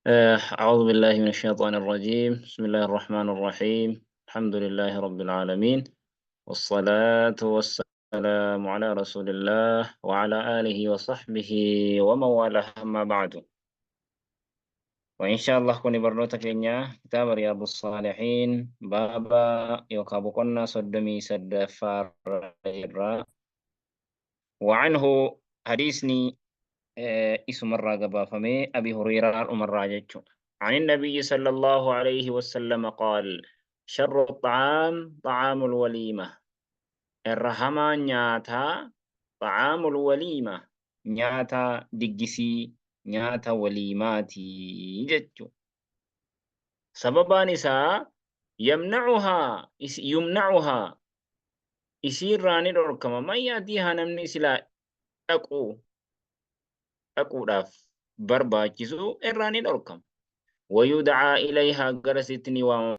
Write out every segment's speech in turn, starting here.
أعوذ بالله من الشيطان الرجيم. بسم الله الرحمن الرحيم. الحمد لله رب العالمين، والصلاة والسلام على رسول الله وعلى آله وصحبه ومن والاه، أما بعد. وإن شاء الله كوني برنوتا كينيا كتاب رياض الصالحين بابا يوكابو كنا صدمي سد فار. وعنه حديثني اسم الرقبة فمي أبي هريرة أمر عن النبي صلى الله عليه وسلم قال: شر الطعام طعام الوليمة. الرحمة نياتا طعام الوليمة، نياتا دقسي، نياتا وليماتي جتشو. سببا نساء يمنعها يمنعها إسير راني ركما ما يأتيها نمني سلا أقو dhaquudhaaf barbaachisu irraa ni dhorkama. Wayudacaa ilayhaa gara sitti ni waamama.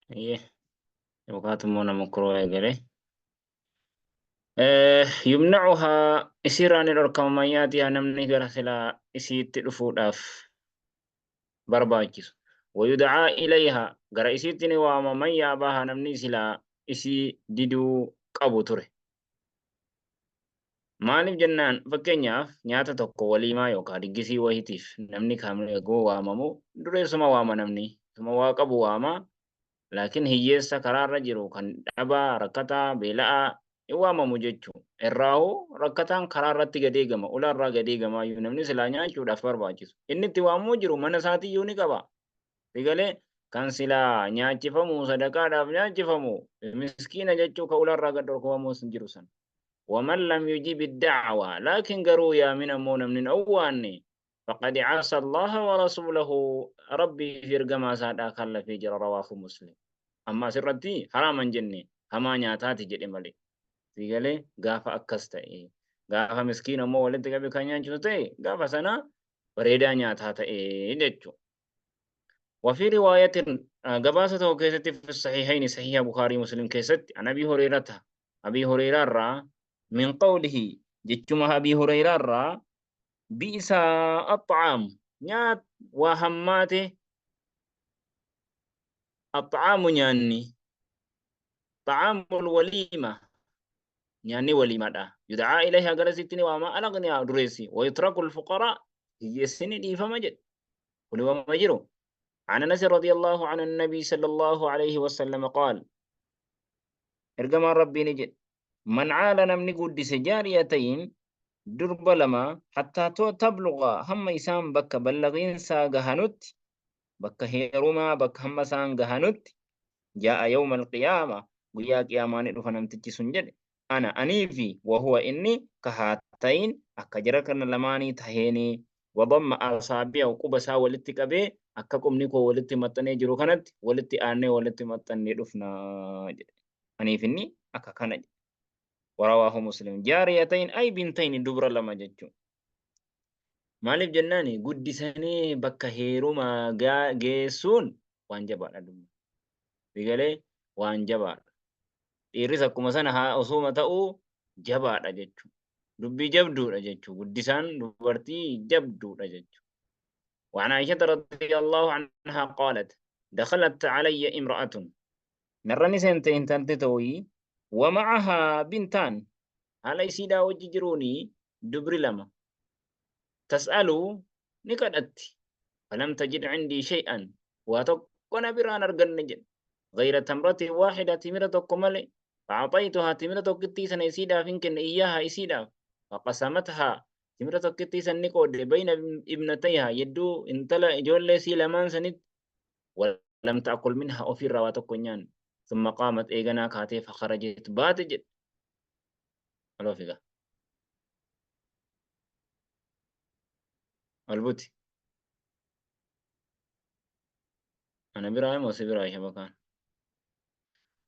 Iyyee yookaan immoo nama kuroo eegale. Yumnacuhaa isiirraa ni dhorkama mayyaatihaa namni gara silaa isiitti dhufuudhaaf barbaachisu. Wayudacaa ilayhaa gara isiitti ni waama man yaabaha namni silaa isii diduu qabu ture. Maaliif jennaan, fakkeenyaaf nyaata tokko waliimaa yookaan diggisii wahitiif namni kam eeguu waamamu, dureessuma waama, namni suma waa qabu waama, laakiin hiyyeessa karaarra jiru kan dhabaa, rakkataa, beela'aa hin waamamu jechuu. Irraahu rakkataan karaarratti gad eegama, ulaarraa gad eegamaayyuu namni silaa nyaachuudhaaf barbaachisu. Inni itti waamuu jiru mana isaatiyyuu ni qaba. Sigalee kan silaa nyaachifamu, sadaqaadhaaf nyaachifamu, miskiina jechuu, ka ulaarraa gad dhorkamuus hin jiru san. ومن لم يجب الدعوة لكن garuu yaamin ammoo namni hin owwaanne فقد عصى الله ورسوله rabbii fi ergamaa isaadhaa kallafee jira. رواه مسلم. Amma asirratti haraaman jenne, hamaa nyaataati jedhe malee. Sigalee gaafa akkas ta'e, gaafa miskiina ammoo walitti qabe kan nyaachisu ta'e, gaafa sana bareedaa nyaataa ta'e jechuudha. وفي رواية gabaasa tokko keessatti في الصحيحين صحيح بخاري مسلم keessatti عن أبي هريرة أبي هريرة را من قوله جتشما أبي هريرة را: بئس الطعام nyaat waa hammaate الطعام nyaanni طعام الوليمة nyaanni waliimadha يدعى إليها gara sitti ni waama الأغنياء dureessi ويترك الفقراء hiyyeessini dhiifama jedhe. Kuni waama jiru. عن أنس رضي الله عنه النبي صلى الله عليه وسلم قال ergamaan rabbii ni jedhe: من عال namni guddise جاريتين durba lama حتى تبلغ hamma isaan bakka ballaqiinsaa gahanutti, bakka heerumaa, bakka hamma isaan gahanutti, جاء يوم القيامة guyyaa qiyaamaa ni dhufa namtichi sun jedhe أنا anii fi وهو inni كهاتين akka jara kana lamaanii taheeni. Wadamma asaabi'ahu quba isaa walitti qabee akka qubni koo walitti maxxanee jiru kanatti walitti aannee walitti maxxannee dhufna jedhe. Aniif inni akka kana jedhe. Warawaahu Muslim. Jaariyatayn ay bintayni dubra lama jechuun. Maaliif jennaani guddisanii bakka heerumaa geessuun waan jabaadha dubbi. Sigalee waan jabaadha. Dhiirris akkuma sana haa osooma ta'uu jabaadha jechuudha. Dubbii jabduudha jechuudha. Guddisaan dubartii jabduudha jechuudha. وعن عائشة رضي الله عنها قالت دخلت علي امرأة نرني سنت انتلت توي ومعها بنتان على سيدا وججروني دبر لما تسأل نكدت فلم تجد عندي شيئا وتكون بران أرجن نجد غير تمرة واحدة تمرة كمل فأعطيتها تمرة كتي سنة سيدا فينكن إياها إسيدا فقسمتها تمرة كتي سنة قود بين ابنتيها يدو انتلا جول سي لمان سنت ولم تأكل منها أو في رواتك كنيان ثم قامت إيغنا كاتي فخرجت باتجد ألو فيها البوتي أنا براي موسى براي شبكان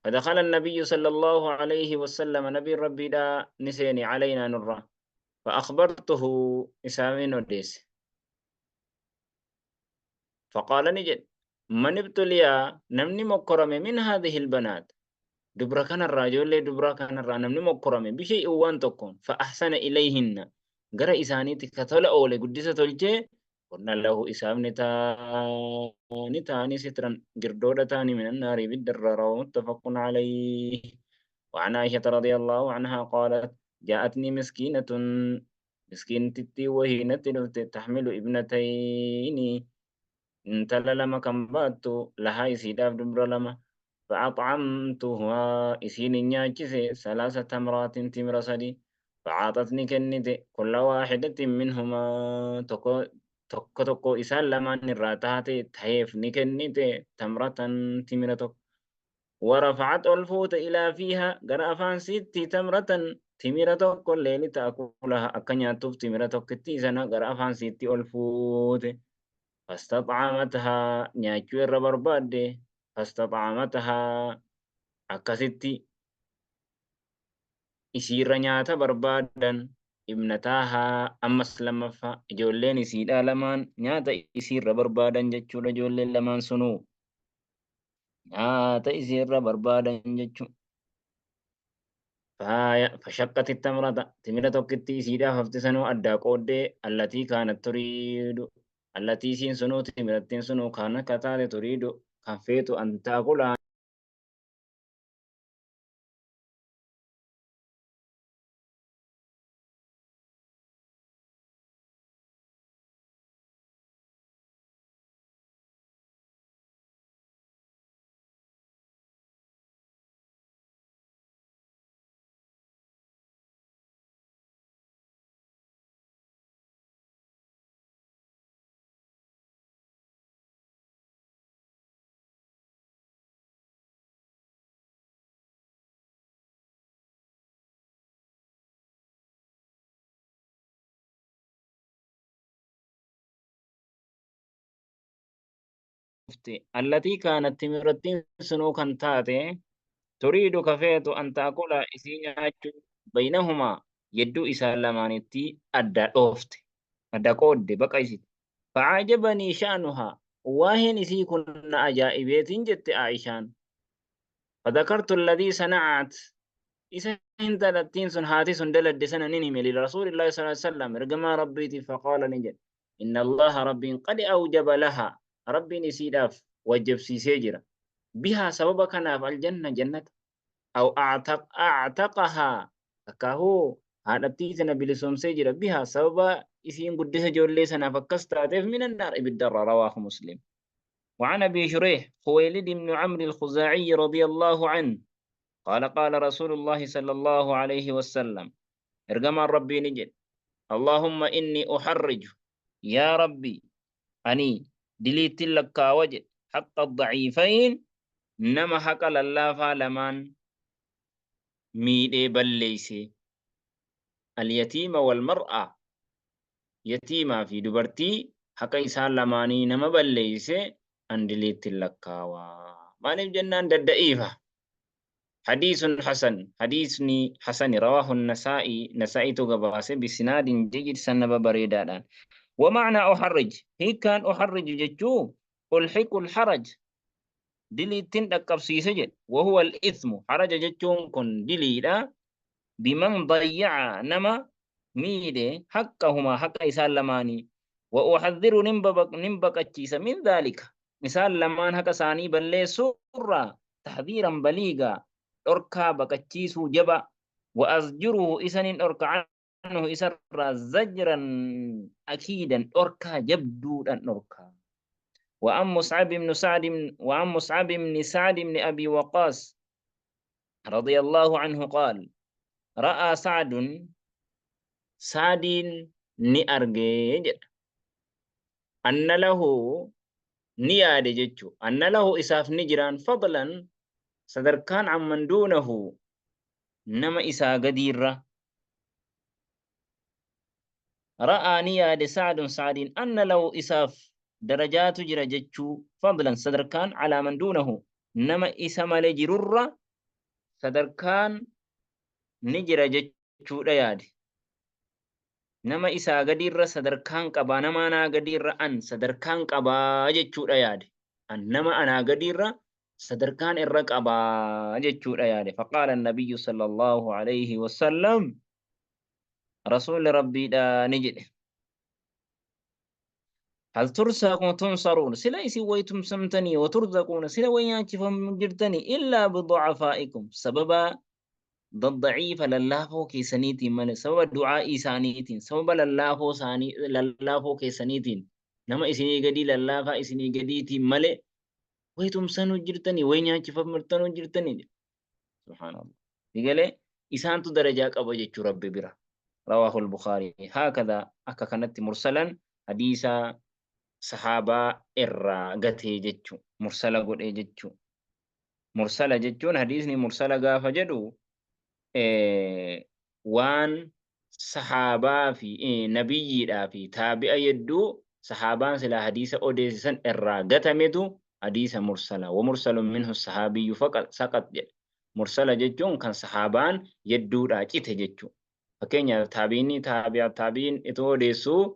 فدخل النبي صلى الله عليه وسلم نبي ربي دا نسيني علينا نرى فأخبرته إسامين وديس فقال نجد من ابتلي نمني مكرم من هذه البنات دبرا كان الرجل دبرا كان الرا نمني مكرم بشيء وان تكون فأحسن إليهن غرا إساني تكتل أولي قدسة تلجي قلنا له إسام نتاني تاني سترا قردودة تاني من النار بالدرر متفق عليه. وعن عائشة رضي الله عنها قالت جاءتني مسكينة مسكين تتي وهي تحمل ابنتين انتل لما كم بات لها إسيداف دبر لما فأطعمتها إسين نياجس ثلاث تمرات تمر سدي فأعطتني كنت كل واحدة منهما tokko tokko isaan lamaan irraa taate ta'eef ni kennite tamratan timira tokko. Warafa'at ol fuute ilaa fiiha gara afaan siitti tamratan timira tokko illee ni ta'akulaha akka nyaattuuf timira tokkitti sana gara afaan siitti ol fuute. Fastaxaamathaa nyaachuu irra barbaadde fastaxaamathaa akkasitti isiirra nyaata barbaadan. Ibnataaha ammas lammaffaa ijoolleen isiidhaa lamaan nyaata isiirra barbaadan jechuudha. Ijoolleen lamaan sunuu nyaata isiirra barbaadan jechuudha. Fashaqqati tamrata timira tokkitti isiidhaaf hafte sanuu addaa qooddee allatii kaanat turiidu allatii isiin sunuu timirattiin sunuu kaan akka taate turiidu kan feetu an taakulaa التي كانت تمرتين سنو كان تاتي تريد كفيت أن تأكل إسينيا بينهما يدو إسالمانيتي أدى أوفت أدى قود بقى إسيت فعجبني شأنها واهن إسي كنا أجائبيت جت عائشان فذكرت الذي صنعت إسا انتلتين سن هاتي سن دلت سنة نيني لرسول الله صلى الله عليه وسلم رقما ربيتي فقال نجد إن الله ربي قد أوجب لها ربي نسيداف وجب سيسجرا بها سبب كناف الجنة جنة أو أعتقها كهو هذا تيزنا بلسوم سجرا بها سبب إسين قدس جولي سنة فكستاتف من النار بالدر رواه مسلم. وعن أبي شريح خويلد بن عمرو الخزاعي رضي الله عنه قال قال رسول الله صلى الله عليه وسلم ارجم ربي نجد اللهم إني أحرج يا ربي أني دليت لك وجه حق الضعيفين نما حق لله لمن ميدي بليسي اليتيم والمرأة Yatiimaa fi dubartii haqa isaan lamaanii nama balleeyse an diliittin lakkaawa. Maaliif jennaan dadda'iifa. Hadiisun hasan, hadiisni hasani, rawaahu nasaa'i, nasaa'itu gabaase, bisinaadin jayyid, sanaba bareedaadhaan. Wa ma'naa uharrij, hiikkaan uharriju jechuu ulhiqul haraj, diliittin dhaqqabsiise jedhe. Wa huwa al-ithmu, haraja jechuun kun diliidha. Biman dayya'a, nama miidhe, haqqahumaa, haqa isaan lamaanii. Wa uxadhiru, nin baqachiisa, min dhaalika, isaan lamaan haqa isaanii balleessuurraa, taxdhiiran baliigaa, dhorkaa baqachiisuu jaba. Wa azjuruhu, isa nin dhorka, anhu, isarraa, zajran akiidan, dhorkaa jabduudhan dhorkaa. وعن مصعب بن سعد وعن مصعب بن سعد بن أبي وقاص رضي الله عنه قال: رأى سعد، سعد ni arge jedha. أن له، ni yaade jechu, أن له، isaaf ni jiraan, فضلا، sadarkaan, عمن دونه، nama isaa gadiirra. رأى، ni yaade, سعد، سعدين, أن له، isaaf darajaatu jira jechuu, فضلا، sadarkaan, على من دونه، nama isa malee jirurra sadarkaan ni jira jechuudha yaade. Nama isaa gadiirra sadarkaan qabaa, nama anaa gadiirra an sadarkaan qabaa jechuudha yaade. An nama anaa gadiirra sadarkaan irra qabaa jechuudha yaade. فقال النبي صلى الله عليه وسلم، rasuulli rabbiidha ni jedhe: هل ترزقون تنصرون، sila isin way tumsamtanii, وترزقون، sila way nyaachifamu jirtanii, إلا بضعفائكم، sababa daddaciifa lallaafoo keessaniitiin malee, sababa du'aa'ii isaaniitiin, sababa lallaafoo isaanii, lallaafoo keessaniitiin, nama isinii gadii, lallaafaa isinii gadiitiin malee way tumsanuu jirtanii, way nyaachifamtanuu jirtanii? Subhaanallah. Digalee isaantu darajaa qaba jechuu rabbi bira. رواه البخاري هكذا، akka kanatti, مرسلا، hadiisa sahaabaa irraa gatee jechuu, mursala godhee jechuu. Mursala jechuun, hadiisni mursala gaafa jedhu, waan sahaabaa fi nabiyyiidhaa fi taabi'a yedduu sahaabaan silaa hadiisa odeessisan irraa gatametu hadiisa mursala. ومرسل منه الصحابي فقط سقط jedha. Mursala jechuun kan sahaabaan yedduudhaa cite jechuu. Fakkeenyaaf, taabiinni taabi'a taabiin itoo odeessuu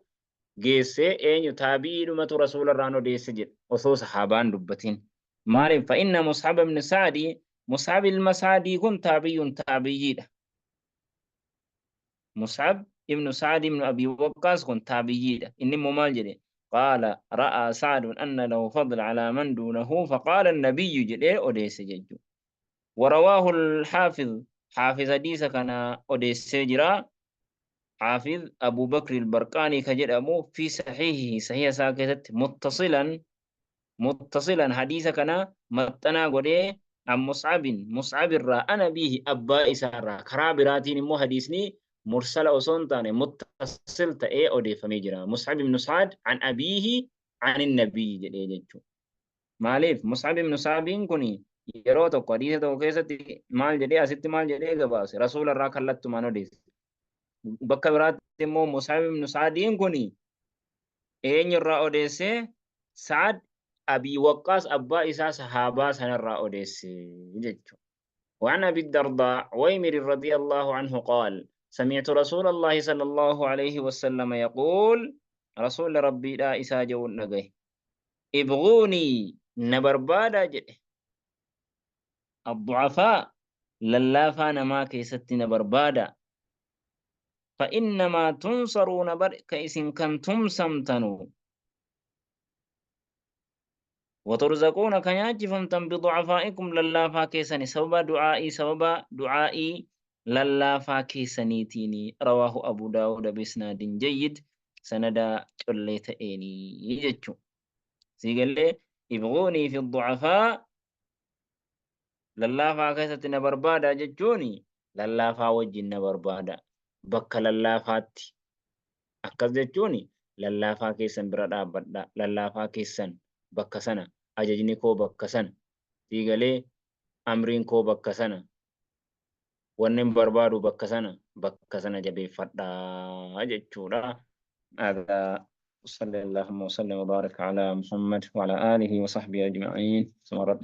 geessee, eenyu, taabi'iidhumatu rasuula irraan odeesse jedha osoo sahaabaan dubbatin. Maaliif? فإن مصعب بن سعد، Mus'ab ilma Sa'dii kun, تابعي، taabiyyiidha. Mus'ab ibnu Sa'd ibnu Abi Waqqaas kun taabiyyiidha. Inni immoo maal jedhe? قال: رأى سعد أن له فضل على من دونه فقال النبي jedhee odeesse jechuudha. ورواه الحافظ، حافظ hadiisa kana odeessee jira. حافظ أبو بكر البرقاني ka jedhamu, في صحيحه، sahiha isaa keessatti, متصلا، متصلا، hadiisa kana maxxanaa godhee, عن مصعب، مصعب irraa, عن أبيه، abbaa isaarraa. Karaa biraatiin immoo hadiisni mursala osoo hin taane muttasil ta'ee odeeffamee jira. Mus'ab ibn Sa'ad عن أبيه عن النبي jedhee jechuudha. Maaliif? Mus'ab ibn Sa'adiin kun yeroo tokko hadiisa tokko keessatti maal jedhee, asitti maal jedhee gabaase? Rasuula irraa kallattumaan odeesse. Bakka biraatti immoo Mus'ab ibn Sa'adiin kun eenyurraa odeesse? Sa'ad Abii Waqqaas abbaa isaa sahaabaa sanarraa odeesse jechuudha. وعن أبي الدرداء عويمر رضي الله عنه قال: سمعت رسول الله صلى الله عليه وسلم يقول، رسول ربي لا إسا جو نغي: ابغوني، na barbaadaa jedhe, الضعفاء، lallaafaa namaa keessatti na barbaada. فإنما تنصرون، bar ka isin kan tumsamtanu, وترزقون، ka nyaachifamtan, بضعفائكم، lallaafaa keessani, sababa du'aa'ii, sababa du'aa'ii lallaafaa keessaniitiini. رواه أبو داود بإسناد جيد، sanada collee ta'eenii jechuu. Sii gallee? ابغوني في الضعفاء، lallaafaa keessatti na barbaada jechuuni, lallaafaa wajjin na barbaada, bakka lallaafaatti. Akkas jechuuni, lallaafaa keessan bira dhaabbadha, lallaafaa keessan bakka sana, ajajni koo bakka sana, sii galee? Amriin koo bakka sana, wanni hin barbaadu bakka sana, bakka sana jabeeffadhaa jechuudha. هذا صلى اللهم وسلم وبارك على محمد وعلى آله وصحبه أجمعين. ثم رد.